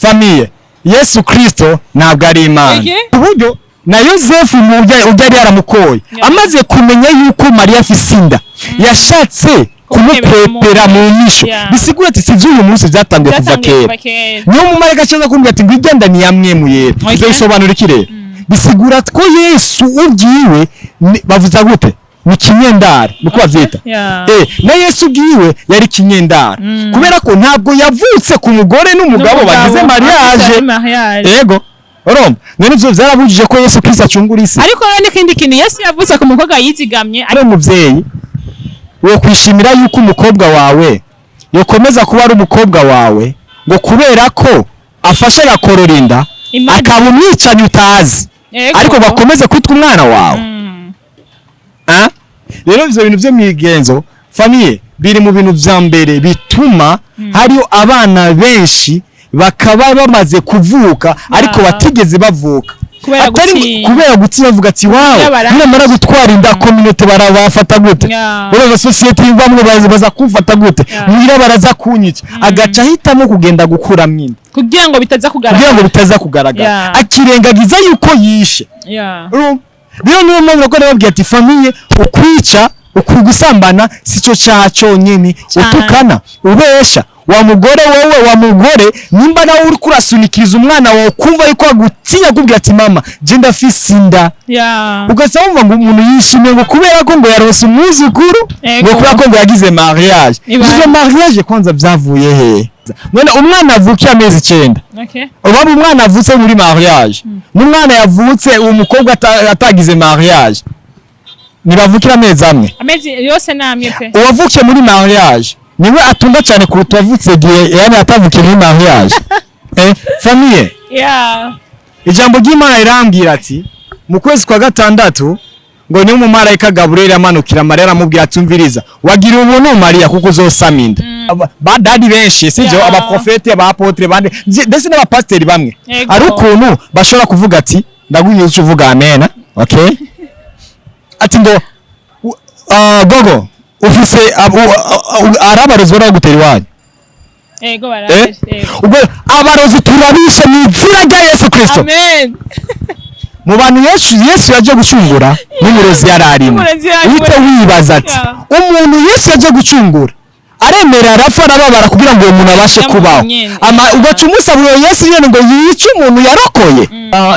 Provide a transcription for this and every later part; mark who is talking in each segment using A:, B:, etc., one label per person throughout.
A: Famille, Yesu Kristo ntabwo ari Imana. Uburyo na Yosefu mu buryo ujya yari yaramukoye, amaze kumenya yuko Mariya afise inda, yashatse kumukwepera mu misho. Bisigura ati si iby'uyu munsi, byatangiye kuva
B: Byatangiye
A: kera.
B: Kuva kera.
A: Niyo mumarayika acaza kumbwira ati ngo igenda ni ya Mpwemu Yera. Ivyo bisobanura iki rero? Bisigura ko Yesu ubwiwe bavuza gute, ni kinyendaro niko bavyita. Na Yesu ubwiwe yari kinyendaro, kubera ko ntabwo yavutse ku mugore n'umugabo bagize mariage.
B: Afite mariage.
A: Ego, urumva none ivyo vyarabujije ko Yesu Kristo acungura isi?
B: Ariko rero n'ikindi kintu, Yesu yavutse ku mukobwa yizigamye.
A: Ari umuvyeyi wo kwishimira yuko umukobwa wawe yokomeza kuba ari umukobwa wawe, ngo kubera ko afashe agakorora inda, akaba umwicanyi utazi, ariko gakomeze kwitwa umwana wawe? Ah? Rero ivyo bintu vyo migenzo, famille, biri mu bintu vya mbere bituma hariyo abana benshi bakaba bamaze kuvuka ariko batigeze bavuka.
B: Kubera
A: Atari
B: gutinya.
A: kubera gutinya, bavuga ati wawe ninamara gutwara inda, communauté barabafata gute? Urumva société bamwe baza kumfata gute? Muhira baraza kunyica. Agaca ahitamo kugenda gukuramwo inda
B: kugira ngo bitaza
A: kugira
B: kugaragara.
A: ngo bitaza kugaragara, akirengagiza yuko yishe. Urumva? Rero niyo mpamvu nako nababwiye ati famille, ukwica, ukugusambana sico cyaha cyonyine.
B: Cyane.
A: Utukana, ubesha, wa mugore wowe, wa mugore, nimba nawe uri kurasunikiriza umwana wawe kumva yuko agutinya kubwira ati mama, je ndafise inda, ugasanga wumva ngo umuntu yishimiye ngo kubera ko ngo yaronse umwuzukuru, ngo kubera ko ngo yagize mariage. Ivyo mariage kwanza vyavuye he? None umwana avukiye amezi 9, ubaba umwana avutse muri mariage n'umwana yavutse uwo mukobwa atagize mariage, ntibavukira amezi amwe?
B: Amezi yose ni amwe pe.
A: Uwavukiye muri mariage niwe atunga cyane kuruta uwavutse igihe, yani atavukiye muri mariage. Famille, ijambo ry'Imana rirambwira ati mu kwezi kwa gatandatu ngo niyo umumarayika Gaburiyeli amanukira Mariya, aramubwira ati umviriza, wagira ubuntu Mariya, kuko uzosama inda. Ba daddy benshi, sivyo? Abaprofete, aba apôtre bande, ndetse n'abapasiteri bamwe, ari ukuntu bashobora kuvuga ati ndaguha icyo uvuga, amen, okay, ati ngo gogo ufise ari abarozi baragutera iwanyu?
B: Ego,
A: Eh?
B: baraje. Ego.
A: Ubwo abarozi turabishe mu izina rya Yesu Kristo.
B: Amen.
A: Mu bantu Yesu yaje gucungura, n'umurozi yari arimo.
B: N'umurozi yari
A: Uhite wibaza ati umuntu Yesu yaje gucungura aremera, arapfa, arababara kugira ngo uwo muntu abashe kubaho.
B: Nyene.
A: Ugaca umusaba uwo Yesu nyene ngo yice umuntu yarokoye.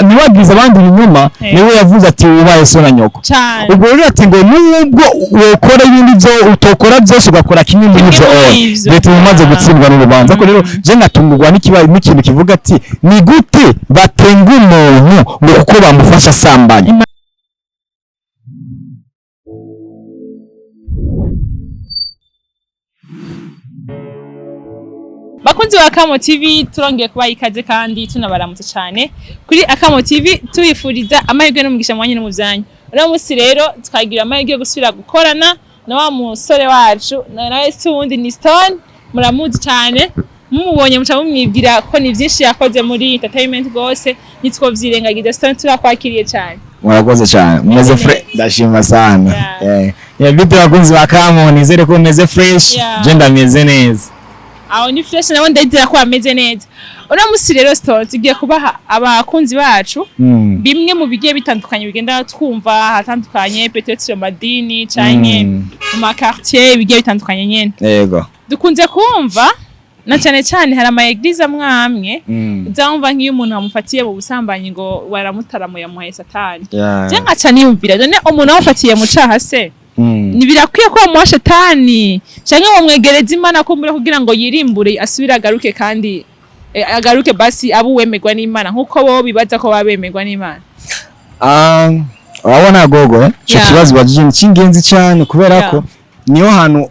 A: Ntiwabwize abandi ibinyoma. Niwe yavuze ati wubahe so na nyoko.
B: Cyane.
A: Ubwo rero ati ngo nubwo wokora ibindi byo utokora byose, ugakora kimwe muri
B: Kimwe
A: ibyo,
B: muri ivyo.
A: leta umaze gutsindwa n'urubanza. Ariko rero je nkatungurwa n'ikintu kivuga ati ni gute batenga umuntu ngo kuko bamufasha asambanya?
B: Bakunzi ba Akamo TV, turongeye kubaha ikaze kandi tunabaramutse cyane kuri Akamo TV, tubifuriza amahirwe n'umugisha mu wanyu no mu byanyu. Uno munsi rero twagira amahirwe yo gusubira gukorana na wa musore wacu, nawe si uwundi ni Stone, muramuzi cyane, mumubonye muca mumwibwira ko ni byinshi yakoze muri entertainment rwose, nitwovyirengagiza. Stone, turakwakiriye cyane.
A: Murakoze cyane, mumeze fresh? Ndashima sana. Yeah, bite bakunzi ba Kamo? Nizere ko mumeze fresh. Je ndameze neza.
B: Aho ni fresh, nabo ndizera ko bameze neza. Uno munsi rero Stone, tugiye kubaha abakunzi bacu bimwe mu bigiye bitandukanye bigenda twumva ahatandukanye, peut-être mu madini canke mu ma quartier, bigiye bitandukanye nyene. Dukunze kumva na cyane cyane hari ama église amwe amwe uzamva nk'iyo umuntu bamufatiye mu busambanyi ngo waramutaramuye, amuhaye Satani. Je nkaca niyumvira, none umuntu wamufatiye mu caha se, ntibirakwiye ko bamuha Shetani canke bamwegereza Imana kumbura kugira ngo yirimbure, asubire agaruke, kandi agaruke basi abe uwemerwa n'Imana nk'uko bo bibaza ko baba bemerwa n'Imana?
A: Urabona gogo, eh? Ico kibazo ubajije ni cy'ingenzi cyane, kubera ko niyo hantu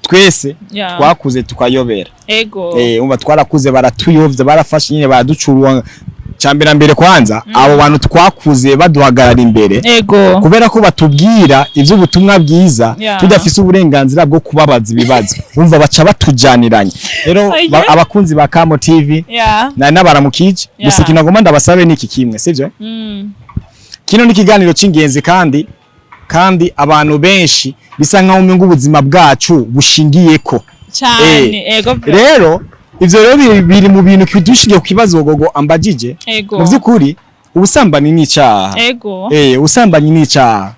A: twese twakuze tukayobera. Umva, twarakuze baratuyovya, barafashe nyine baraducurura. Cambere mbere kwanza, abo bantu twakuze baduhagarara imbere, kubera ko batubwira iby'ubutumwa bwiza, tudafise uburenganzira bwo kubabaza ibibazo, umva baca batujaniranye. Rero abakunzi ba Kamo TV na n'abaramukije, gusa ikintu nagomba ndabasabe ni iki kimwe, sivyo? Kino ni ikiganiro cy'ingenzi, kandi abantu benshi bisa nkaho umenga ubuzima bwacu bushingiyeko.
B: Cyane, ego bro.
A: Rero Ivyo rero biri mu bintu dushingiye ku kibazo Gogo ambajije. Mu vy'ukuri ubusambanyi ni icaha. Ubusambanyi ni icaha.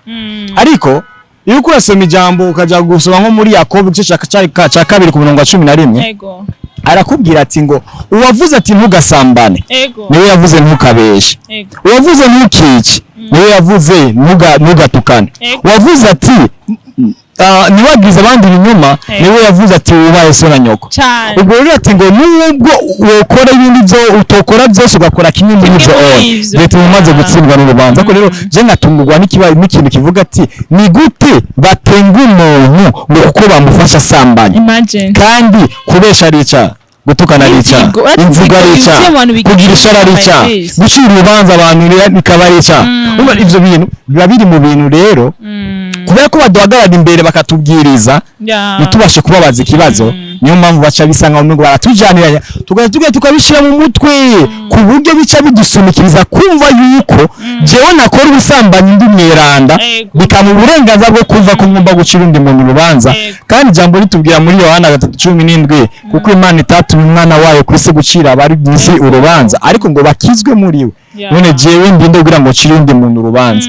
A: Ariko iyo uriko urasoma ijambo, ukaja gusoma nko muri Yakobo igice ca kabiri ku murongo wa 11, arakubwira ati ngo uwavuze ati ntugasambane niwe yavuze ntukabeshe, uwavuze ntukice niwe yavuze ntugatukane, uwavuze ati ntiwabwize abandi ibinyoma niwe yavuze ati wubahe so na nyoko. Ubwo rero ati ngo nubwo wokora ibindi byo utokora byose, ugakora kimwe muri
B: Kimwe
A: ibyo,
B: muri
A: oya,
B: ivyo.
A: leta umaze gutsindwa n'urubanza. Ariko rero je nkatungurwa n'ikintu kivuga ati ni gute batenga umuntu ngo kuko bamufasha asambanye,
B: Imagine.
A: kandi kubesha ari icyaha, gutukana ari icyaha,
B: Inzigo, uretse
A: inzigo ari
B: inzigo
A: icyaha,
B: yuzuye mu bantu bigira
A: kugira ishari ari icyaha,
B: like this.
A: gucira urubanza abantu bikaba ari icyaha. Urumva ivyo bintu biba biri mu bintu rero, kubera ko baduhagarara imbere bakatubwiriza, ntitubashe kubabaza ikibazo. Niyo mpamvu baca bisa nkaho umengo baratujaniranya, tugahita tugenda tukabishira mu mutwe, ku buryo bica bidusunikiriza kumva yuko jewe nakora ubusambanyi ndi mweranda, bikamuha uburenganzira bwo kumva ko ngomba gucira undi muntu urubanza. Kandi ijambo ritubwira muri Yohana 3:17, kuko Imana itatumye umwana wayo ku isi gucira abari mu isi urubanza, ariko ngo bakizwe muri we. None jewe ndinde kugira ngo ncire undi muntu urubanza?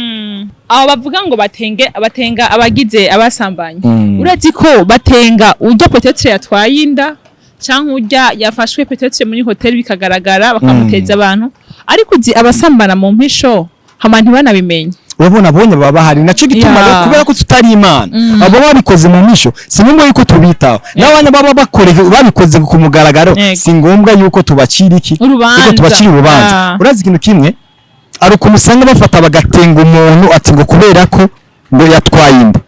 B: Abo bavuga ngo batenge, batenga abagize abasambanye, urazi ko batenga urya peut-être yatwaye inda, canke urya yafashwe peut-être muri hôtel bikagaragara bakamuteza abantu, ariko uzi abasambana mu mpisho hama ntibanabimenye?
A: Urabona, abonye baba bahari, naco gituma rero kubera ko tutari Imana, abo babikoze mu misho si ngombwa yuko tubitaho, n'abana baba babikoze ku mugaragaro, si ngombwa yuko tubacira iki?
B: Urubanza.
A: Yuko tubacira urubanza. Urazi ikintu kimwe, ari ukuntu usanga bafata bagatenga umuntu ati ngo kubera ko ngo yatwaye inda.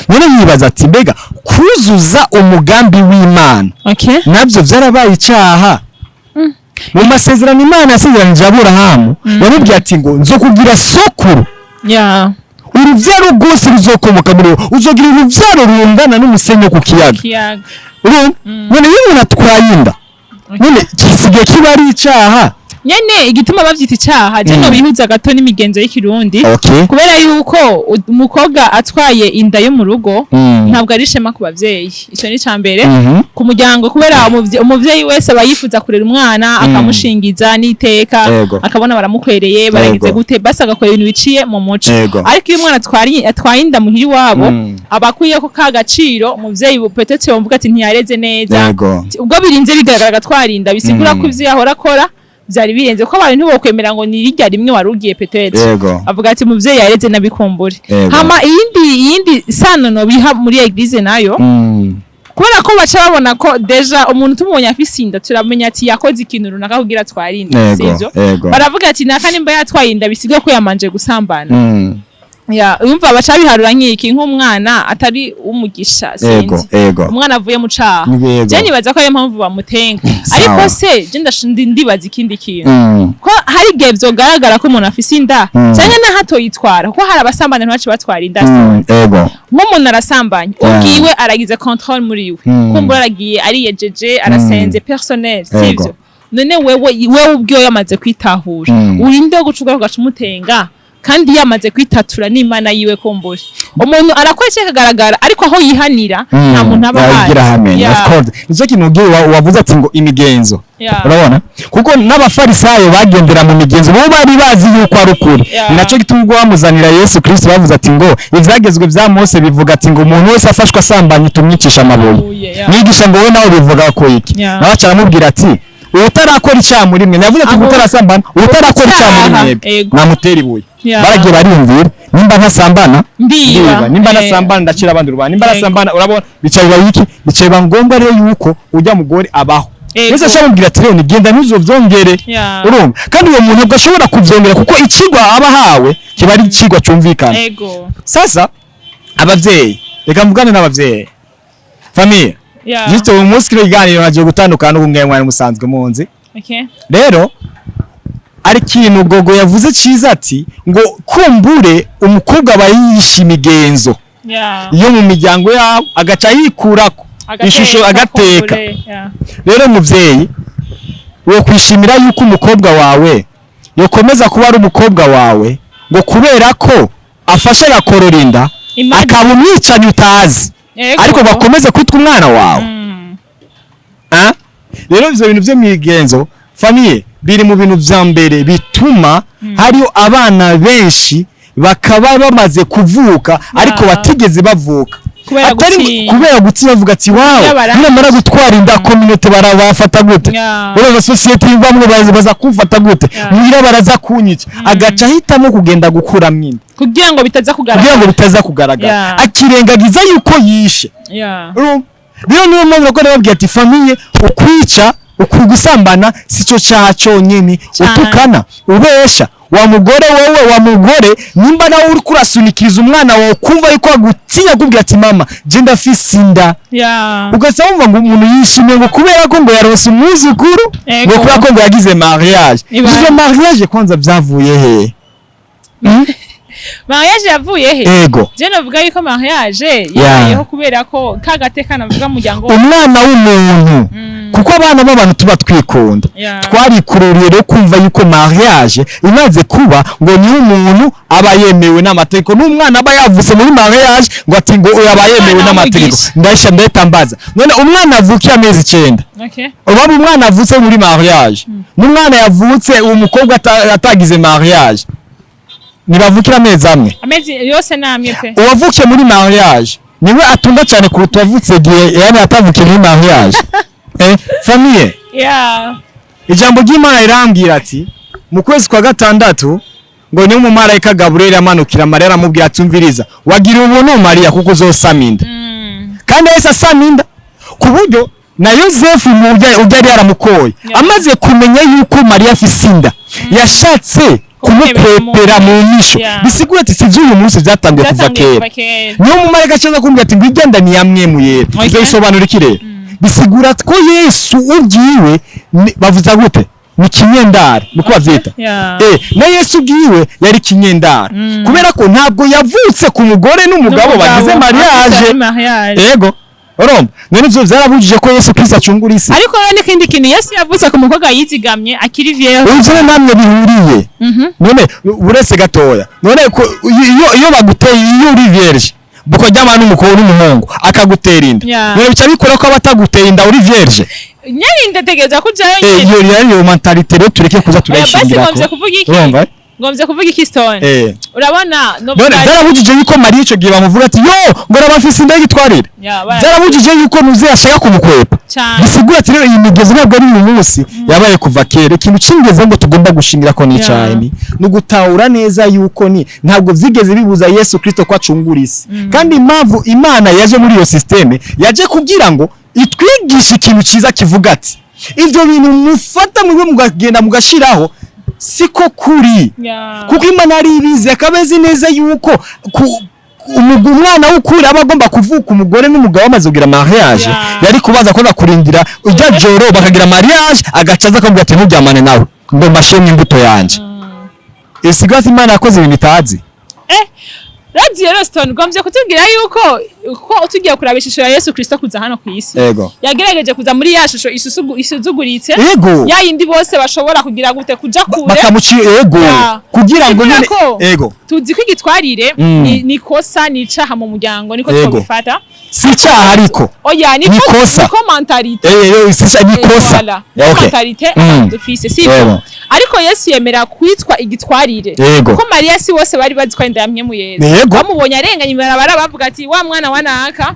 A: None yibaza ati mbega kuzuza umugambi w'Imana nabyo byarabaye icyaha? Mu masezerano Imana yasezeranije Aburahamu, yamubwiye ati ngo nzokugira sokuru, urubyaro rwose ruzokomoka muri wowe, uzogira urubyaro rungana n'umusenyi wo ku kiyaga.
B: Kiyaga.
A: Urumva? None iyo umuntu atwaye inda, none gisigaye kiba ari icyaha?
B: Nyene igituma bavyita icaha, je no bihuza gato n'imigenzo y'ikirundi, kubera yuko umukobwa atwaye inda yo mu rugo ntabwo ari ishema ku bavyeyi. Ico ni ica mbere. Ku muryango, kubera umuvyeyi wese aba yifuza kurera umwana, akamushingiza n'iteka, akabona baramukwereye, baragize gute, basi agakora ibintu biciye mu muco. Ariko iyo umwana atwaye inda muhira iwabo, aba akwiye ko ka gaciro umuvyeyi peut-être yumvuga ati ntiyareze neza. Ubwo birinze bigaragara agatwara inda, bisigura ko ivyo yahora akora vyari birenze, ko abantu ntibokwemera ngo ni rirya rimwe wari ugiye peut-être. Avuga ati umuvyeyi yareze nabikumbure. Hama iyindi sano no biha muri église nayo, kubera ko baca babona ko déjà umuntu tumubonye afise inda, turamenya ati yakoze ikintu runaka kugira atware inda, sivyo? Baravuga ati naka nimba yatwaye inda, bisigaye ko yamanje gusambana. Ya, yumva baca biharura nk'iki, nk'umwana atari umugisha, sinzi, umwana avuye mu caha. Je nibaza ko ariyo mpamvu bamutenga. Ariko se je ndibaza ikindi kintu, ko hari igihe vyogaragara ko umuntu afise inda, canke naho atoyitwara, kuko hari abasambana ntibace batwara inda. Nk'umuntu arasambanye, ubwiwe aragize contrôle muri we, kumbura aragiye ariyejeje, arasenze personnel, sivyo? None wewe ubwiwe yamaze kwitahura, urinde wo guca ugaca umutenga kandi yamaze kwitatura n'Imana yiwe? Kumbura umuntu arakora icyo kagaragara, ariko aho yihanira nta muntu aba
A: Yagira
B: ahazi.
A: amen. Of course, nicyo kintu ubwiye wavuze ati ngo imigenzo. Urabona, kuko n'abafarisayo bagendera mu migenzo, bo bari bazi yuko ari ukuri. Ni nacyo gituma ubwo bamuzanira Yesu Kristo bavuze ati ngo ivyagezwe vya Mose bivuga ati ngo umuntu wese afashwe asambanye tumwicisha amabuye.
B: Amabuye, yeah.
A: Mwigisha, ngo wowe nawe bivuga ko iki? Nawe aca aramubwira ati utarakora icyaha muri mwe, navuze ati utarasambana, utarakora icyaha muri
B: Icyaha,
A: mwebwe namutera ibuye. Baragiye bariyumvira, nimba ntasambana
B: ndiba,
A: ndiba, nimba nasambana ndacira abandi urubanza, nimba nasambana, urabona bica biba iki? Bica biba ngombwa rero yuko ujya mugore abaho. Yesu acamubwira ati rero nigenda ntuzovyongere. Urumva, kandi uwo muntu ntabwo ashobora kuvyongera, kuko icigwa aba ahawe kiba ari icigwa cumvikana. Sasa abavyeyi, reka mvugane n'abavyeyi, famille. Juste uyu munsi kino kiganiro nagiye gutandukana n'ubumwe mwari musanzwe munzi. Rero ari ikintu Gogo yavuze ciza, ati ngo kumbure umukobwa aba yishe imigenzo yo mu miryango yabo, agaca yikurako ishusho, agateka.
B: Kumbure, yeah.
A: Rero muvyeyi, wo kwishimira yuko umukobwa wawe yokomeza kuba ari umukobwa wawe, ngo kubera ko afashe agakorora inda,
B: Imagine.
A: akaba umwicanyi utazi, ariko bakomeze kwitwa umwana wawe? Ah? Rero ivyo bintu vyo migenzo, famille, biri mu bintu vya mbere bituma hariyo abana benshi bakaba bamaze kuvuka ariko batigeze bavuka.
B: Kubera
A: Atari
B: gutinya.
A: kubera gutinya, bavuga ati: "Wawe, nimara gutwara inda, communauté barabafata gute? Urumva société bamwe baza kumfata gute? Muhira baraza kunyica." Agaca ahitamo kugenda gukuramwo inda
B: kugira ngo bitaza
A: kugira
B: kugaragara,
A: ngo bitaza kugaragara, akirengagiza yuko yishe. Urumva? Rero niyo mpamvu nako nababwiye ati: "Famille, ukwica, ukugusambana sico cyaha cyonyine."
B: Cyane.
A: Utukana, ubesha, wa mugore, wowe wa mugore, nimba nawe uri kurasunikiriza umwana wawe kumva yuko agutinya akubwira ati: "Mama, je ndafise inda," ugasanga wumva ngo umuntu yishimiye ngo kubera ko ngo yaronse umwuzukuru, ngo kubera ko ngo yagize mariage. Ivyo mariage kwanza vyavuye he?
B: Mariage yavuye he?
A: Ego.
B: Je novuga yuko mariage yabayeho kubera ko ka gateka navuga umuryango.
A: Umwana w'umuntu, kuko abana b'abantu tuba twikunda, twarikururiye rero kumva yuko mariage imaze kuba ngo niyo umuntu aba yemewe n'amategeko, n'umwana aba yavutse muri mariage ngo ati ngo uyu aba yemewe
B: Umwana
A: n'amategeko.
B: w'umugisha.
A: Ndahita ndahita mbaza: none umwana avukiye amezi 9, uba umwana avutse muri mariage n'umwana yavutse uwo mukobwa atagize mariage, ntibavukira amezi amwe?
B: Amezi yose namwe pe.
A: Uwavukiye muri mariage niwe atunda cyane kuruta uwavutse igihe, yani atavukiye muri mariage. Famille, ijambo ry'Imana rirambwira ati mu kwezi kwa gatandatu ngo niwe umumarayika Gaburiyeli amanukira Mariya, aramubwira ati: "Umviriza, wagira ubuntu Mariya, kuko uzosama inda." Kandi yahise asama inda ku buryo na Yosefu mu ujya yari yaramukoye, amaze kumenya yuko Mariya afise inda, yashatse kumukwepera mu nyisho. Bisigura ati si iby'uyu munsi, byatangiye kuva
B: Byatangiye
A: kera.
B: Kuva kera.
A: Niyo mumarayika acaza kumbwira ati ngo igenda ni ya Mpwemu Yera. Ivyo bisobanura iki rero? Bisigura ko Yesu ubwiwe bavuza gute, ni kinyendaro, niko bavyita. Na Yesu ubwiwe yari kinyendaro, kubera ko ntabwo yavutse ku mugore n'umugabo bagize mariage.
B: Afite mariage.
A: Ego, urumva none ivyo vyarabujije ko Yesu Kristo acungura isi?
B: Ariko rero n'ikindi kintu, Yesu yavutse ku mukobwa yizigamye akiri vierge.
A: Ivyo namwe bihuriye? None uretse gatoya, none iyo baguteye, iyo uri vierge bukaryamana n'umukobwa n'umuhungu akagutera inda, none bica bikora ko aba ataguteye inda uri vierge?
B: Nyene ndategereza kujayo.
A: Eh,
B: nyene.
A: iyo rero, iyo mentalité rero tureke kuza
B: Oya, basi.
A: turayishingira.
B: Ngomvye kuvuga iki?
A: Urumva?
B: Ngomvye kuvuga iki, Stone? Urabona
A: None byarabujije yuko Mariya ico gihe bamuvuga ati: "Yo, ngo arabafise inda y'igitwarire"? Byarabujije yuko nuze yashaka kumukwepa?
B: Cyane.
A: Bisigura ati rero iyi migenzo ntabwo ari uyu munsi, yabaye kuva kera. Ikintu cy'ingenzi ngo tugomba gushingira ko ni cyane ni ugutahura neza yuko ni ntabwo vyigeze bibuza Yesu Kristo ko acungura isi. Kandi impamvu Imana yaje muri iyo système, yaje kugira ngo itwigishe ikintu cyiza kivuga ati: "Ivyo bintu mufata mube mugagenda mugashiraho siko kuri." Kuko Imana yari ibizi, akaba azi neza yuko umwana w'ukuri aba agomba kuvuka umugore n'umugabo bamaze kugira mariage. Yari kubanza kuza kurindira ujya joro bakagira mariage, agaca aza akabwira ati: "Nturyamane nawe ngo mbashemye imbuto yanjye." Isigaye ati Imana yakoze ibintu itazi.
B: Radio rero, Stone, gombye kutubwira yuko ko tugiye kuraba ishusho ya Yesu Kristo kuza hano ku isi, yagerageje kuza muri ya shusho isuzuguritse, ya yindi bose bashobora kugira gute, kuja kure.
A: Bakamuci, ego. Kugira ngo
B: Bisigura
A: nyine
B: ko tuzi ko igitwarire ni kosa, ni icaha mu muryango, niko twabifata.
A: Si icyaha ariko.
B: Oya,
A: Ni
B: niko
A: kosa.
B: niko mentalité.
A: Si ni kosa.
B: Voilà.
A: Yeah, okay.
B: Mentalité abantu dufise, sibyo? Ariko Yesu yemera kwitwa igitwarire, kuko Mariya si bose bari bazi ko inda ya Mpwemu Yera. Bamubonye arenganye ibarabara, bavuga ati: "Wa mwana wa naka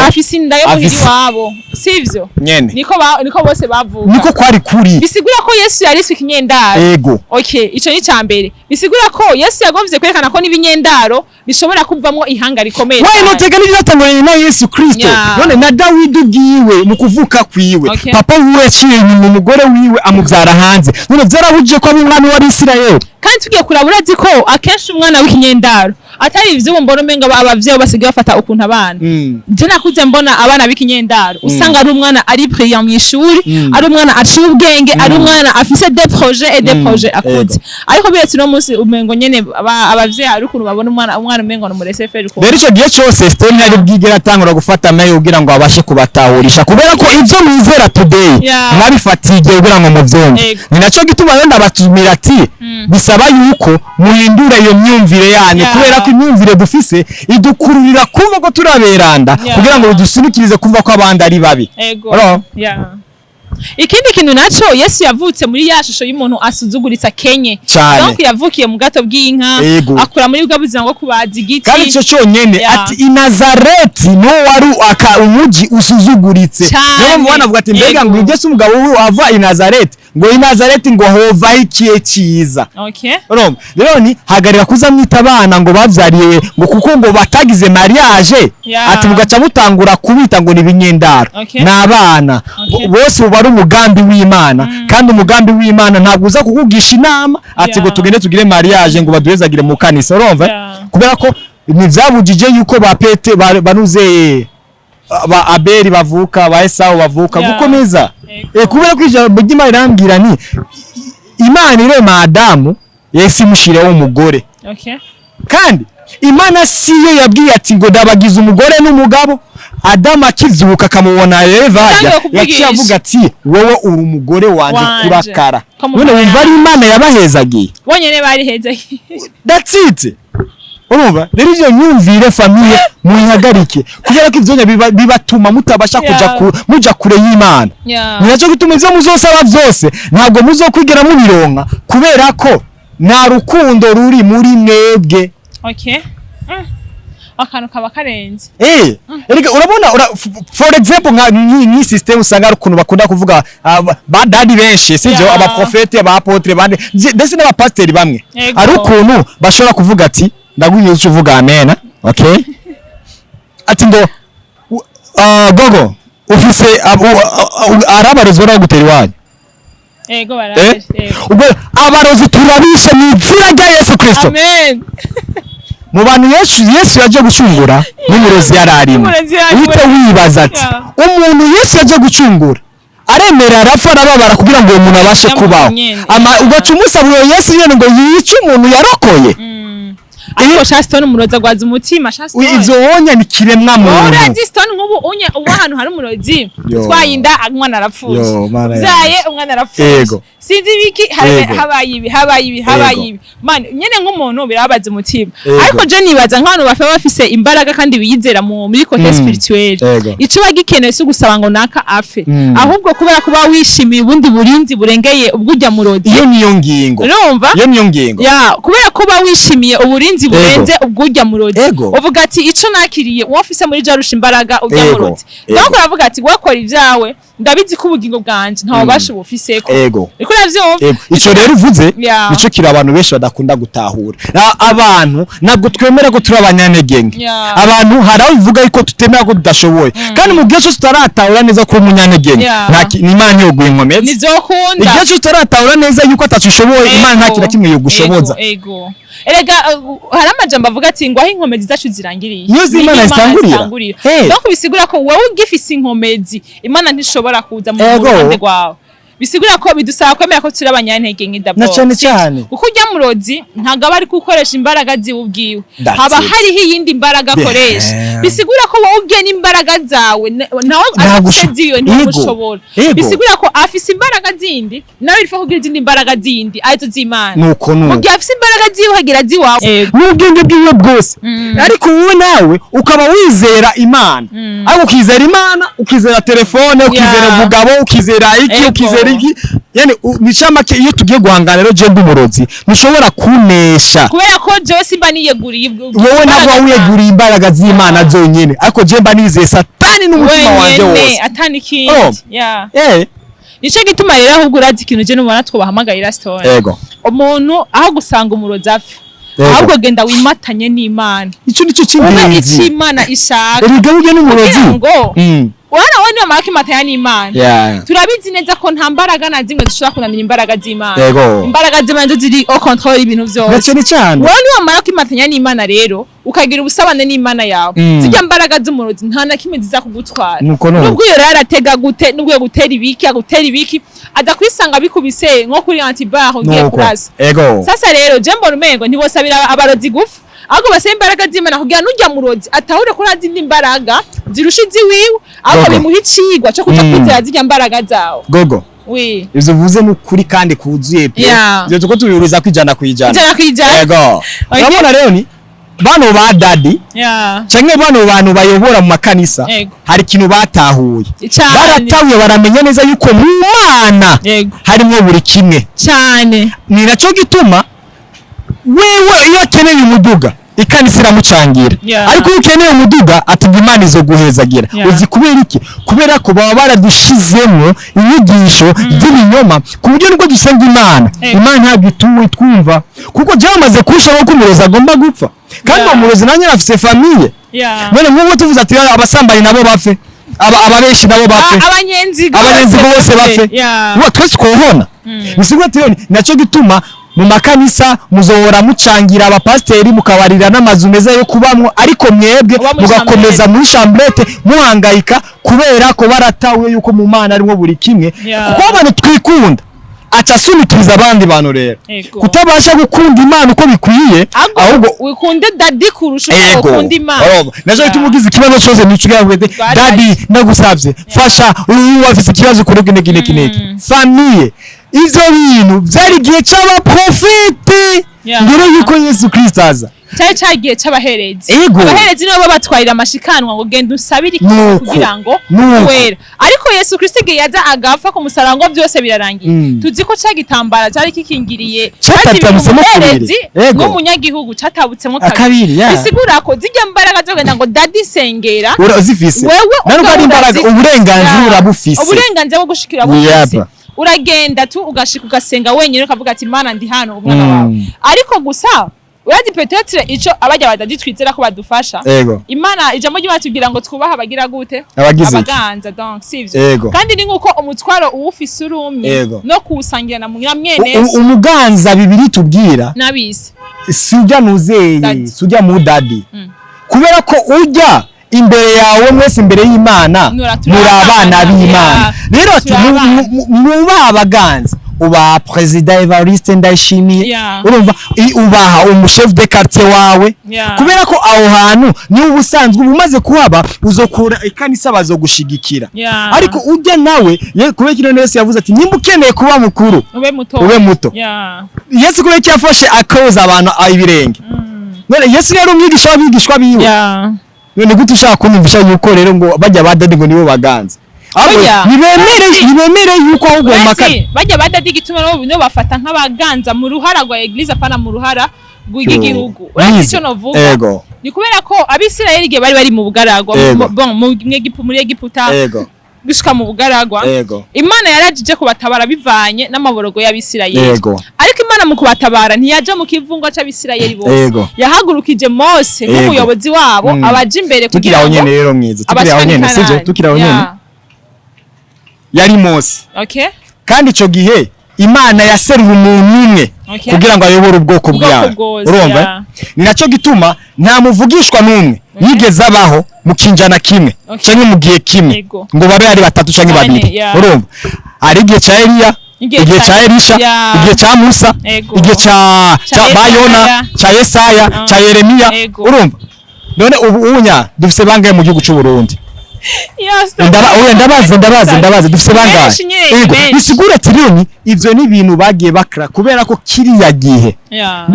B: afise inda yo muhira iwabo," sivyo?
A: Nyene.
B: Niko bose bavuga.
A: Niko kwari kuri.
B: Bisigura ko Yesu yariswe ikinyendaro. Okay, ico ni icambere. Bisigura ko Yesu yagomvye kwerekana ko n'ibinyendaro bishobora kuvamwo ihanga rikomeye
A: Why
B: cane.
A: not? Tega n'ivyatanguranye na Yesu Kristo. None na Dawidi ubwiwe mu kuvuka kwiwe, papa wiwe yaciye inyuma umugore wiwe, amuvyara hanze. None vyarabujije ko aba umwami w'Abisirayeli?
B: Kandi tugiye kuraba, urazi ko akenshi umwana w'ikinyendaro atari ivy'ubu mbona umenga abavyeyi basigaye bafata ukuntu abana. Je nakuze mbona abana b'ikinyendaro usanga ari umwana ari brillant mw'ishuri, ari umwana aciye ubwenge, ari umwana afise des projets et des projets akuze. Ariko biretse uno munsi umengo nyene abavyeyi hari ukuntu babona umwana umengo ni umurese feri ukuntu.
A: Rero ico gihe cose Stone ntiyari bwigere atangura gufata amaye kugira ngo abashe kubatahurisha, kubera ko ivyo mwizera today mwabifatiye igihe kugira ngo muvyumve. Ni naco gituma rero ndabatumira ati bisaba yuko muhindura iyo myumvire yanyu, kubera ko imyumvire dufise idukururira kumva ko turaberanda, kugira ngo bidusunikirize kumva ko abandi ari babi.
B: Ego.
A: Urumva?
B: Yeah. Ikindi kintu naco, Yesu yavutse muri ya shusho y'umuntu asuzuguritse, akenye.
A: Cane.
B: Donc yavukiye mu gato bw'inka, akura muri bwa buzima bwo kubaza igiti.
A: Kandi ico conyene, ati i Nazareti no wari aka umuji usuzuguritse.
B: Cane.
A: Niyo mpamvu banavuga ati mbega ngo ibyo si umugabo ava i Nazareti, ngo i Nazareti ngo hovaho ikihe ciza? Urumva rero, ni hagarira kuza mwita abana ngo bavyariye ngo kuko ngo batagize mariage, ati mugaca mutangura kubita ngo ni ibinyendaro. Ni abana. Bose uba ari umugambi w'Imana, kandi umugambi w'Imana ntabwo uza kukugisha inama ati ngo tugende tugire mariage ngo baduhezagire mu kanisa, urumva? Kubera ko ntivyabujije yuko ba Pete banuze ba Abeli bavuka, ba Esawu bavuka, gukomeza. Kubera ko ijambo ry'Imana irambwira ni Imana irema Adamu, Yesu imushireho umugore. Kandi Imana siyo yabwiye ati ngo ndabagize umugore n'umugabo. Adamu akivyuka akamubona Eva hajya,
B: Yatangiye kuvugisha.
A: yaciye avuga ati wowe uri umugore wanje
B: Wanje.
A: kurakara.
B: Ko mu
A: None
B: mabara
A: wumva ari Imana yabahezagiye?
B: Bonyene bari heza.
A: That's it. Urumva rero, ivyo myumvire, famille, muyihagarike, kubera ko ivyo bibatuma mutabasha kuja muja kure y'Imana. Ni nacyo gituma ivyo muzosaba vyose ntabwo muzokwigera mubironka, kubera ko nta rukundo ruri muri mwebwe.
B: Okay. Akantu kaba karenze.
A: Erega urabona, for example nka nki system usanga ari ukuntu bakunda kuvuga, ba daddy benshi, sivyo? Abaprofete, abaapôtre bande, ndetse n'abapasiteri bamwe, ari ukuntu bashobora kuvuga ati ndaguye icyo uvuga amen, okay, ati ngo gogo ufise arabarozi baragutera iwanyu.
B: Ego, baraje. Ego.
A: Ubwo abarozi turabishe mu izina rya Yesu Kristo.
B: Amen.
A: Mu bantu Yesu yaje gucungura, n'umurozi yari arimo.
B: N'umurozi yari
A: Uhite wibaza ati umuntu Yesu yaje gucungura aremera arapfa, arababara kugira ngo uwo muntu abashe
B: Yamuntu
A: kubaho,
B: nyene.
A: Ugaca umusaba uwo Yesu nyene ngo yice umuntu yarokoye.
B: Ariko Shaston, umurozi agwaza umutima, Shaston.
A: Ivyo wonya ni kiremwa muntu.
B: Urazi Stone, nk'ubu unye ubu ahantu hari umurozi,
A: Yo.
B: utwaye inda umwana arapfuye,
A: Yo, Mana
B: ubyaye umwana arapfuye, sinzi ibiki habaye ibi, habaye ibi, habaye ibi, man nyene nk'umuntu birababaza umutima. Ariko je nibaza nk'abantu baba bafise imbaraga kandi biyizera muri côté spirituel, ico bagikenewe si ugusaba ngo naka apfe, ahubwo kubera kuba wishimiye ubundi burinzi burengeye ubwo ujya murozi.
A: Iyo niyo ngingo.
B: Urumva?
A: Iyo niyo ngingo.
B: Ya, kubera kuba wishimiye uburinzi burenze ubwo ujya murozi, uvuga ati ico nakiriye uwo mfise muri jarusha imbaraga ujya murozi. Donc uravuga ati wakora ibyawe, ndabizi ko ubugingo bwanje nta bubasha bufiseko. Uriko uravyumva?
A: Ego. Ico rero uvuze nico kiri abantu benshi badakunda gutahura. Abantu ntabwo twemera ko turi abanyantege. Abantu hari aho bivuga yuko tutemera ko tudashoboye, kandi mu gihe cyose tutaratahura neza ko uri umunyantege nke, ni Imana yoguha inkomezi.
B: Nizokunda.
A: Igihe cyose utaratahura neza yuko ataco ushoboye, Imana nta kintu na kimwe yogushoboza.
B: Ego, ego. Erega hari amajambo avuga ati ngo aho inkomezi zacu zirangiriye
A: Niyo z'Imana
B: niho
A: zitangurira. Hey.
B: Donc bisigura ko wowe ugifise inkomezi, Imana ntishobora kuza mu ruhande rwawe. Bisigura ko bidusaba kwemera ko turi abanyantege nke d'abord.
A: Na cane cane.
B: Kuko ujya murozi ntabwo aba ari gukoresha imbaraga ziwe ubwiwe,
A: That's
B: haba
A: it.
B: hariho iyindi mbaraga akoresha. Bisigura ko wowe ubwiye n'imbaraga zawe nawe
A: Ntabwo
B: afise ziyo ntimushobora. Bisigura ko afise imbaraga zindi, nawe irifa kugira izindi mbaraga zindi arizo z'Imana.
A: Nuko
B: Mu
A: nuko.
B: gihe afise imbaraga ziwe hagira ziwawe.
A: N'ubwenge bwiwe bwose, ariko wowe nawe ukaba wizera Imana, ariko ukizera Imana, ukizera telefone, ukizera umugabo, ukizera iki, ukizera iki, yani nicamake iyo tugiye guhangana rero, je ndi umurozi, ntushobora kunesha.
B: Kubera ko jewe simba niyeguriye
A: Wowe ntabwo
B: imbaraga.
A: wiyeguriye imbaraga z'Imana zonyene, ariko je mba nizeye Satani n'umutima wanje
B: wenyene
A: wose.
B: atani ikindi.
A: Oh.
B: Nico gituma rero ahubwo urazi ikintu je nubona twobahamagarira, Stone, umuntu aho gusanga umurozi apfa, ahubwo genda wimatanye n'Imana,
A: Ico nico
B: ube
A: c'ingenzi.
B: icyo Imana ishaka,
A: Erega burya n'umurozi
B: kugira ngo wana we niyo mara kwimatanya n'Imana. Turabizi neza ko nta mbaraga na zimwe zishobora kunanira imbaraga z'Imana. Imbaraga z'Imana nizo ziri au contrôle y'ibintu
A: Na
B: vyose.
A: cane cane.
B: Wowe niwamara kwimatanya n'Imana rero, ukagira ubusabane n'Imana yawe, zirya mbaraga z'umurozi nta na kimwe ziza kugutwara.
A: Nuko nuko.
B: Nubwo iyo rero aratega gute, nubwo gutera ibiki, agutera ibiki, aza kwisanga bikubise nko kuri antibar ugiye
A: Nuko.
B: kurasa. Sasa rero je mbona umengo ntibosabira abarozi gufa, ahubwo basaba imbaraga z'Imana kugira nujya murozi atahure ko nta zindi mbaraga zirusha iziwiwe, ahubwo
A: Gogo.
B: bimuha icigwa co kuja kwizera zirya mbaraga zawe.
A: Gogo,
B: Oui.
A: ivyo uvuze ni ukuri kandi kuzuye pe. Ivyo tuko tubihuriza ku 100%.
B: 100%.
A: Ego.
B: Okay.
A: Urabona rero ni Bano ba daddy canke bano bantu bayobora mu makanisa, hari ikintu batahuye. Baratahuye, baramenya neza yuko mu Mana harimwo buri kimwe. Ni naco gituma wewe iyo akeneye umuduga, ikanisa iramucangira. Ariko iyo ukeneye umuduga, atuga Imana izo guhezagira. Uzi kubera iki? Kubera ko baba baradushizemo inyigisho z'ibinyoma, ku buryo nubwo dusenga Imana, Imana ntabwo ituwe twumva, kuko jewe bamaze kushiraho ko umurozi agomba gupfa, kandi uwo murozi nanjye afise famille. None nk'ubu tuvuze ati abasambanyi nabo bapfe, ababeshi nabo bapfe,
B: Abanyenzigo,
A: abanyenzigo bose bapfe, ubu twese twohona. Bisigura ati rero nacyo gituma mu makanisa muzohora mucangira abapasiteri, mukabarira n'amazu meza yo kubamwo, ariko mwebwe
B: Uba muri
A: mugakomeza muri chambrette muhangayika, kubera ko baratawe yuko mu Mana arimwo buri kimwe. Kuko abantu twikunda, aca asunikiriza abandi bantu rero kutabasha gukunda Imana uko bikwiye, ahubwo
B: wikunde daddy kurusha uko ukunda Imana.
A: Urumva? Naco gituma ugize ikibazo cyose nico ugira ngo daddy, ndagusavye fasha uyu afise ikibazo kuri iki niki niki famille. Ivyo bintu vyari igihe c'abaprofeti mbere yuko Yesu Kristo aza.
B: Cyari cyagiye c'abaherezi. Abaherezi nibo babatwarira amashikanwa ngo genda usabire ikintu kugira ngo wera. Ariko Yesu Kristo igihe yaza agapfa ku musaraba ngo byose birarangiye, tuzi ko ca gitambara cyari kikingiriye
A: Catatabutsemo
B: umuherezi
A: kubiri.
B: N'umunyagihugu catabutsemo
A: Akabiri, yeah.
B: Bisigura ko zijya mbaraga zo kugenda ngo daddy sengera,
A: Urazifise.
B: wewe
A: Nubwo ari
B: ubwawe
A: imbaraga,
B: urazifise.
A: uburenganzira urabufise.
B: Uburenganzira bwo gushikira bufise. Uragenda tu ugashika ugasenga wenyine, ukavuga ati Mana, ndi hano umwana wawe. Ariko gusa urazi, peut-être ico abajya ba daddy twizera ko badufasha, Imana, ijambo ry'Imana tubwira ngo twubahe abagira gute?
A: Abagize iki?
B: Abaganza, donc sivyo? Kandi ni nkuko umutwaro uwufise uri umwe no kuwusangira na mwene
A: Umuganza bibiri tubwira
B: n'abisi.
A: Si ujya nuzeye,
B: Daddy.
A: si ujya mu daddy, kubera ko ujya imbere yawe, mwese imbere y'Imana
B: turi
A: muri abana
B: abana,
A: b'Imana. Rero ati
B: Turi abana.
A: mwubaha abaganza, ubaha Perezida Evariste Ndayishimiye, urumva, ubaha umuchef de quartier wawe, kubera ko aho hantu niba ubusanzwe uba umaze kuhaba, uzokura ikanisa bazogushigikira. Ariko ujya nawe kubera ko Yesu yavuze ati nimba ukeneye kuba mukuru,
B: ube muto,
A: ube muto. Yesu kubera ko yafashe akoza abantu ibirenge. None Yesu rero umwigisha w'abigishwa biwe, none gute ushaka kunyumvisha yuko rero ngo bajya ba daddy ngo nibo baganza? Ahubwo
B: Oya.
A: nibemere, nibemere yuko ahubwo mu
B: Urazi, bajya ba daddy igituma nabo nibo bafata nk'abaganza mu ruhara rwa église, apana mu ruhara rw'igihugu. Urazi icyo novuga? Ni kubera ko Abisirayeli igihe bari mu bugaragwa, bon, muri Egiputa gushika mu bugaragwa, Imana yarajije kubatabara bivanye n'amaborogo y'Abisirayeli. Ariko Imana mu kubatabara ntiyaja mu kivungwa c'Abisirayeli bose. Yahagurukije Mose nk'umuyobozi wabo, abaja imbere
A: Tukiri
B: kugira
A: aho
B: ngo
A: nyene rero mwiza, tukiri aho
B: abashikane
A: nyene, sivyo?
B: Kanani.
A: Tukiri aho nyene, yari Mose. Kandi ico gihe Imana yaseruye umuntu umwe kugira ngo ayobore ubwoko
B: Ubwoko
A: bwawe.
B: bwose,
A: Urumva? Ni naco gituma nta muvugishwa n'umwe yigeze abaho mu kinjana kimwe canke mu gihe kimwe ngo babe ari batatu canke
B: Bane,
A: babiri. Urumva, ari igihe ca Eliya,
B: igihe
A: igihe ca Elisha, igihe ca Musa, igihe ca
B: ca
A: Bayona,
B: Yesaya.
A: ca Yesaya, ca Yeremiya. Urumva, none ubu unya dufise bangahe mu gihugu c'u Burundi? Oya, ndabaza, ndabaza, ndabaza, dufise bangahe?
B: Benshi nyene, benshi.
A: Bisigura ati rero ivyo ni ibintu bagiye bakora kubera ko kiriya gihe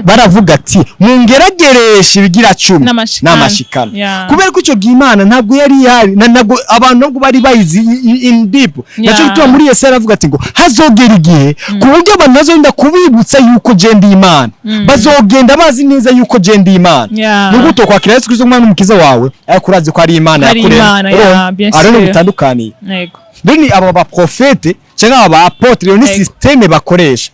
A: baravuga ati mungeragereshe ibigira 10
B: N'amashikano.
A: n'amashikano, kubera ko ico gihe Imana ntabwo yari ihari, ntabwo abantu ntabwo bari bayizi in deep. Naco gituma muri Yesaya aravuga ati ngo hazogera igihe ku buryo abantu bazogenda kubibutsa yuko je ndi Imana, bazogenda bazi neza yuko je ndi Imana. Nubwo utokwakira Yesu Kristo nk'umwana n'umukiza wawe, ariko urazi ko ari Imana
B: Ari
A: yakuremye.
B: Imana,
A: Urumva?
B: yeah, bien
A: Aho niho
B: sûr.
A: bitandukaniye. Rero ni aba baprofete cyangwa aba apôtre, rero ni système bakoresha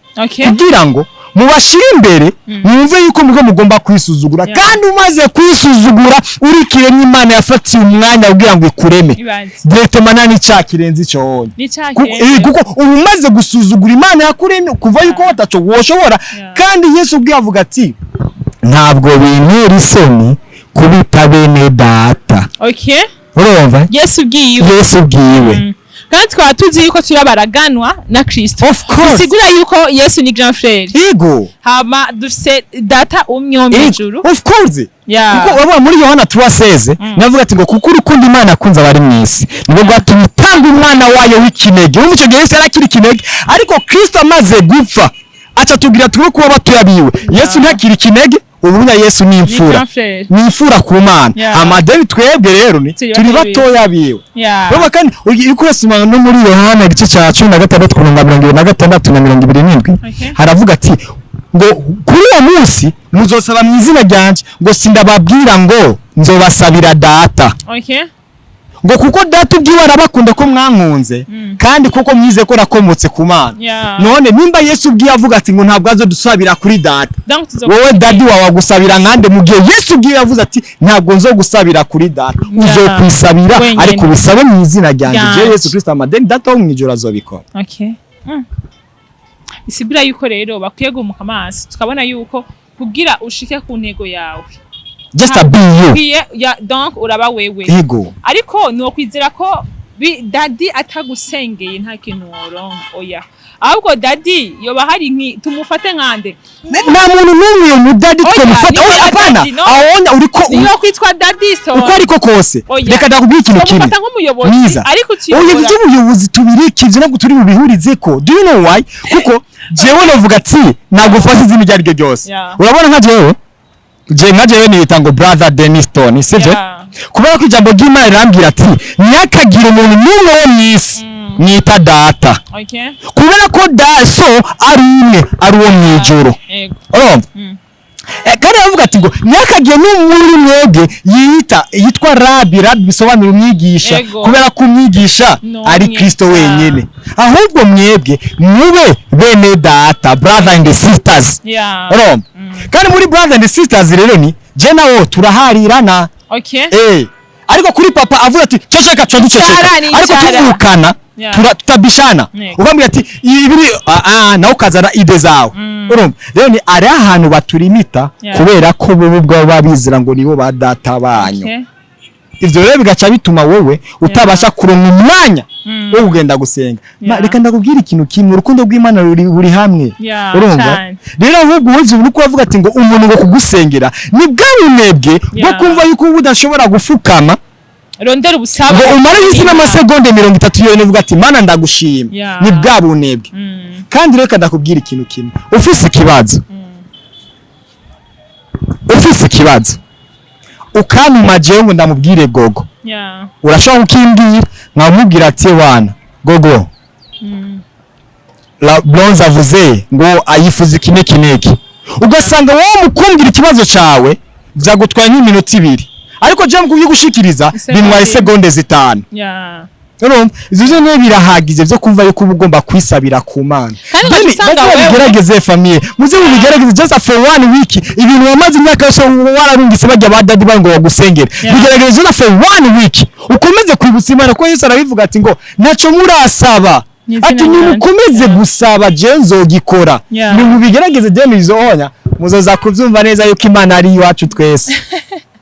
A: kugira ngo mubashire imbere, mwumve yuko mugo mugomba kwisuzugura. Kandi umaze kwisuzugura, uri kiremwa Imana yafatiye umwanya kugira ngo ikureme,
B: Ibaze.
A: directement nta n'icyaha kirenze ico wonye.
B: N'icyaha kirenze.
A: Kuko uba umaze gusuzugura Imana yakuremye, kuva yuko wataco woshobora. Kandi Yesu ubwe avuga ati ntabwo bintera isoni kubita bene data. Urumva?
B: Yesu ubwiwe.
A: Yesu ubwiwe.
B: Kandi twaba tuzi yuko turi abaraganwa na Kristo.
A: Of course.
B: Bisigura yuko Yesu ni grand frère, hama dufise data umwe wo mw'ijuru.
A: Of course. Kuko urabona muri Yohana 3:16 navuga ati ngo kuko urukundo Imana yakunze abari mu isi nibwo rwatumye itanga umwana wayo w'ikinege. Urumva, icyo gihe Yesu yari akiri ikinege, ariko Kristo amaze gupfa aca tubwira twe kuba batoya biwe. Yesu ntakiri ikinege, Ubunya Yesu ni
B: Ni
A: imfura,
B: grand frère.
A: ni imfura ku Mana. Amadeni twebwe rero ni
B: Turi
A: turi
B: batoya.
A: Batoya biwe. Urumva kandi uriko urasoma no muri Yohana igice cya 16 ku murongo 26 na 27, haravuga ati ngo kuri uwo munsi muzosaba mu izina ryanje, ngo sindababwira ngo nzobasabira Data, ngo kuko Data ubwiwe arabakunda ko mwankunze kandi kuko mwize ko nakomotse ku Mana. None nimba Yesu ubwiye avuga ati ngo ntabwo azodusabira kuri Data,
B: Donc tuzo
A: wowe daddy wawe agusabira nkande, mu gihe Yesu ubwiye yavuze ati ntabwo nzogusabira kuri Data, uzokwisabira
B: Wenyine.
A: ariko ubisabe mu izina ryanjye je
B: Ryanje.
A: Yesu Kristo, amadeni Data wo mu ijuru azobikora.
B: Okay. Bisigura yuko rero bakwiye guhumuka amaso, tukabona yuko kugira ushike ku ntego yawe,
A: just a be you.
B: Ukwiye ya, donc uraba wewe. Ariko ni ukwizera ko daddy atagusengeye nta kintu woronka, oya, ahubwo daddy yoba hari nki tumufate nkande?
A: Nta muntu n'umwe uyu mudaddy
B: Oya,
A: twamufata.
B: niyo
A: Oya, apana.
B: Daddy, no.
A: Awona uriko
B: Niyo kwitwa daddy so
A: uko ariko kose,
B: Oya.
A: reka ndakubwira ikintu kimwe
B: Tumufata nk'umuyobozi
A: mwiza.
B: ariko
A: Oya,
B: utuyobora.
A: iby'ubuyobozi tubireke, ivyo ntabwo turi bubihurize ko. Do you know why? Kuko jewe novuga ati ntabwo ufata izina iryo ari ryo ryose. Urabona nka jewe, je nka jewe niyita ngo brother Dennis Stone, sivyo? Kubera ko ijambo ry'Imana rirambwira ati ntihakagire umuntu n'umwe wo mw'isi mwita data, kubera ko da so ari umwe, ari uwo mw'ijuru. Urumva? Kandi aravuga ati ngo ntihakagire n'umwe muri mwebwe yita yitwa rabi. Rabi bisobanura umwigisha, kubera ko umwigisha
B: Ni
A: ari
B: umwe.
A: Kristo wenyine. Ahubwo mwebwe mube bene data, brother and sisters. Urumva? Kandi muri brother and sisters rero ni je nawo turaharirana. Ariko kuri papa avuga ati ceceka, co duceceka.
B: Icara ni
A: Ariko
B: icara.
A: tuvukana, tutabishana. Ukambwira ati ibiri nawe ukazana idées zawe. Urumva rero ni ari ahantu baturimita, kubera ko bo ubwabo babizira ngo nibo ba data banyu. Ivyo rero bigaca bituma wowe utabasha kuronka umwanya wo kugenda gusenga. Reka ndakubwira ikintu kimwe, urukundo rw'Imana ruri buri hamwe. Urumva?
B: Cane.
A: Rero ahubwo wowe ivyo uriko uravuga ati ngo umuntu ngo kugusengera, ni bwa bunebwe bwo kumva yuko uba udashobora gufukama
B: Rondera ubusabane.
A: ngo umare isi n'amasegonde 30 yonyine uvuga ati Mana ndagushima. Ni bwa bunebwe. Kandi reka ndakubwira ikintu kimwe, ufise ikibazo, ufise ikibazo ukantuma jewe ngo ndamubwire gogo, urashobora kukimbwira nkamubwira ati wana gogo, la bronze avuze ngo ayifuza iki n'iki n'iki, ugasanga wowe mukumbwira ikibazo cawe byagutwaye nk'iminota 2, ariko jewe mu kuyigushikiriza
B: Isegonde.
A: bintwaye segonde 5. Urumva ivyo vyo birahagije byo kumva yuko uba ugomba kwisabira ku Mana.
B: Kandi
A: Then,
B: ugasanga
A: baze babigerageze, famille, muze mubigerageze just for one week. Ibintu wamaze imyaka yose wararungitse bajya ba daddy ngo bagusengere, bigerageze just for one week, ukomeze kwibutsa Imana ko Yesu arabivuga ati ngo ntaco murasaba,
B: Mw'izina
A: ati
B: ryanje.
A: nimukomeze gusaba je nzogikora. Nimubigerageze, je nizohonya muzoza kuvyumva neza yuko Imana ari iwacu twese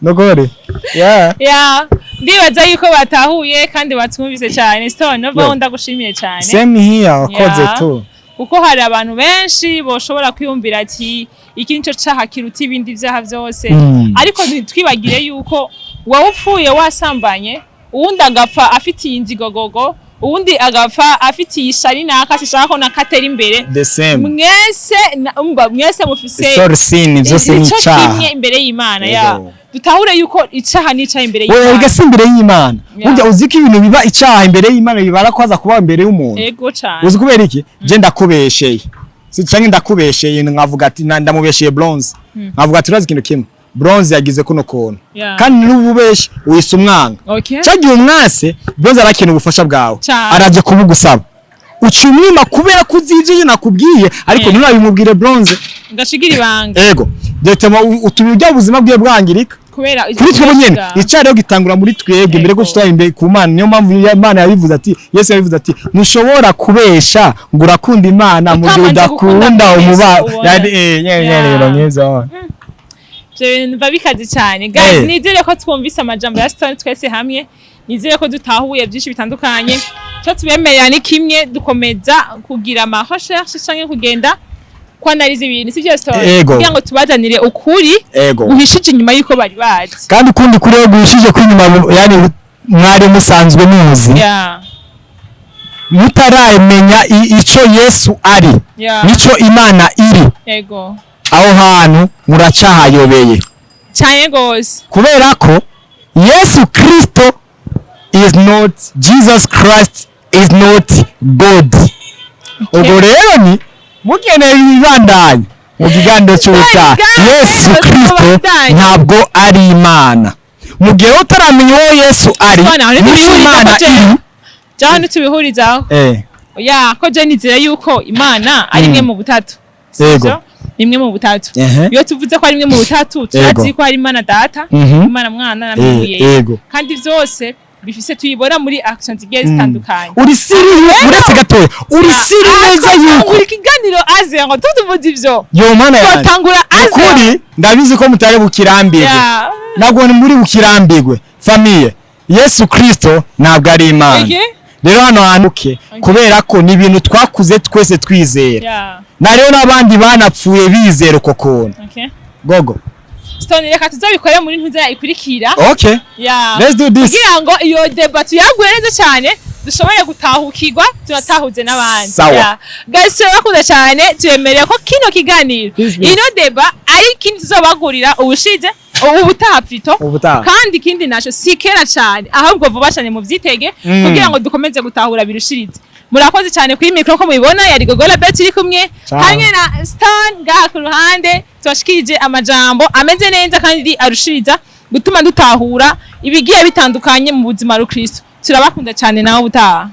A: nogore, yeah.
B: Yeah, ndibaza yuko batahuye kandi batwumvise cyane. Stone, nova ndagushimiye cyane.
A: Same here, wakoze tu.
B: Kuko hari abantu benshi boshobora kwiyumvira ati iki nico caha kiruta ibindi vyaha vyose, ariko ntitwibagire yuko wowe upfuye wasambanye, uwundi agapfa afitiye inzigogogo, uwundi agapfa afitiye ishari naka sishaka ko nakatera imbere.
A: The same.
B: Mwese umva, mwese mufise
A: Sorry, sin vyose ni
B: ico
A: icaha.
B: kimwe imbere y'Imana ya dutahure yuko icaha n'icaha imbere
A: Wewe
B: y'Imana.
A: erega si imbere y'Imana. Burya uzi ko ibintu biba icaha imbere y'Imana bibara ko haza kuba imbere y'umuntu?
B: Ego cane.
A: Uzi kubera iki? Je ndakubesheye, si canke ndakubesheye nkavuga ati ndamubesheye bronze, nkavuga ati urazi ikintu kimwe, bronze yagize kuno kuntu, kandi n'ububeshe wise umwanga. Cyagiye umwase bronze arakeneye ubufasha bwawe,
B: Cane.
A: araje kubugusaba, uca umwima kubera ko uzi ivyo nakubwiye, ariko nturabimubwire bronze.
B: Ngashigira ibanga.
A: Ego, detema utuma ujya ubuzima bwiwe bwangirika
B: kubera
A: kuri twebwe nyene. Icyaha rero gitangura muri twebwe mbere ko tutaba imbere ku Mana. Niyo mpamvu Imana yabivuze ati, Yesu yabivuze ati ntushobora kubesha ngo urakunda Imana mu gihe
B: Utabanje gukunda
A: udakunda
B: mwese
A: umuba
B: ubona.
A: yani nyene nyene mwiza.
B: Ivyo bintu biba bikaze cyane, guys. Nizere ko twumvise amajambo ya Stone twese hamwe, nizere ko dutahuye byinshi bitandukanye. Icyo tubemerera ni kimwe, dukomeza kugira ama recherche canke kugenda kwanaliza ibintu, sivyo Stone?
A: Ego.
B: Kugira ngo tubazanire ukuri guhishije inyuma y'uko bari bazi.
A: Kandi ukundi kuri yo guhishije kwinyuma, yani mwari musanzwe muzi mutaramenya ico Yesu ari nico Imana iri. Aho hantu muracahayobeye.
B: Cyane gose.
A: Kubera ko Yesu Kristo is not, Jesus Christ is not God. Ubwo rero ni mukeneye ibibandanya mu kiganiro cy'ubutaha.
B: Ibiganiro
A: Yesu Kristo
B: tubandanye.
A: ntabwo ari Imana. Mu gihe utaramenya uwo Yesu ari
B: Imana,
A: n'icyo
B: ntitubihuriza
A: Imana
B: ko
A: iri.
B: Jaho ntitubihurizaho. Ya, ko je nizera yuko Imana ari imwe mu butatu. Sivyo? Ni imwe mu butatu. Iyo tuvuze ko ari imwe mu butatu, turazi ko hari Imana Data, Imana Mwana na Mpwemu Yera. Kandi vyose bifise tuyibona muri action zigiye zitandukanye.
A: Uri sérieux? Uretse gatoya, uri sérieux neza yuko
B: Tangura ikiganiro à zéro, tutuvuze ivyo.
A: Yo Mana yanjye!
B: Twotangura à zéro.
A: Ukuri ndabizi ko mutari bukirambirwe. Ntabwo ni muri bukirambirwe, famille. Yesu Kristo ntabwo ari Imana. Rero hano hantu ke, kubera ko ni ibintu twakuze twese twizera, na rero n'abandi banapfuye bizera uko kuntu. Gogo.
B: Stone, reka tuzabikore muri ntuza ikurikira.
A: Okay. Let's do this.
B: Kugira ngo iyo débat tuyagure neza cyane, dushobore gutahukirwa, tunatahuze n'abandi.
A: Sawa.
B: Guys, turabakunda cyane. Tubemereye ko kino kiganiro,
A: Please, please.
B: ino débat, ari ikindi tuzobagurira ubushize, ubu butaha plutôt.
A: Ubutaha.
B: Kandi ikindi naco si kera cyane, ahubwo vuba cyane, muvyitege, kugira ngo dukomeze gutahura birushirize. Murakoze cyane. Kuri micro, ko mubibona, yari Gogola Bet iri kumwe
A: Ciao.
B: hamwe na Stan ngaha ku ruhande. Tubashikirije amajambo ameze neza kandi arushiriza gutuma dutahura ibigiye bitandukanye mu buzima rukristo. Turabakunda cyane, nawe ubutaha.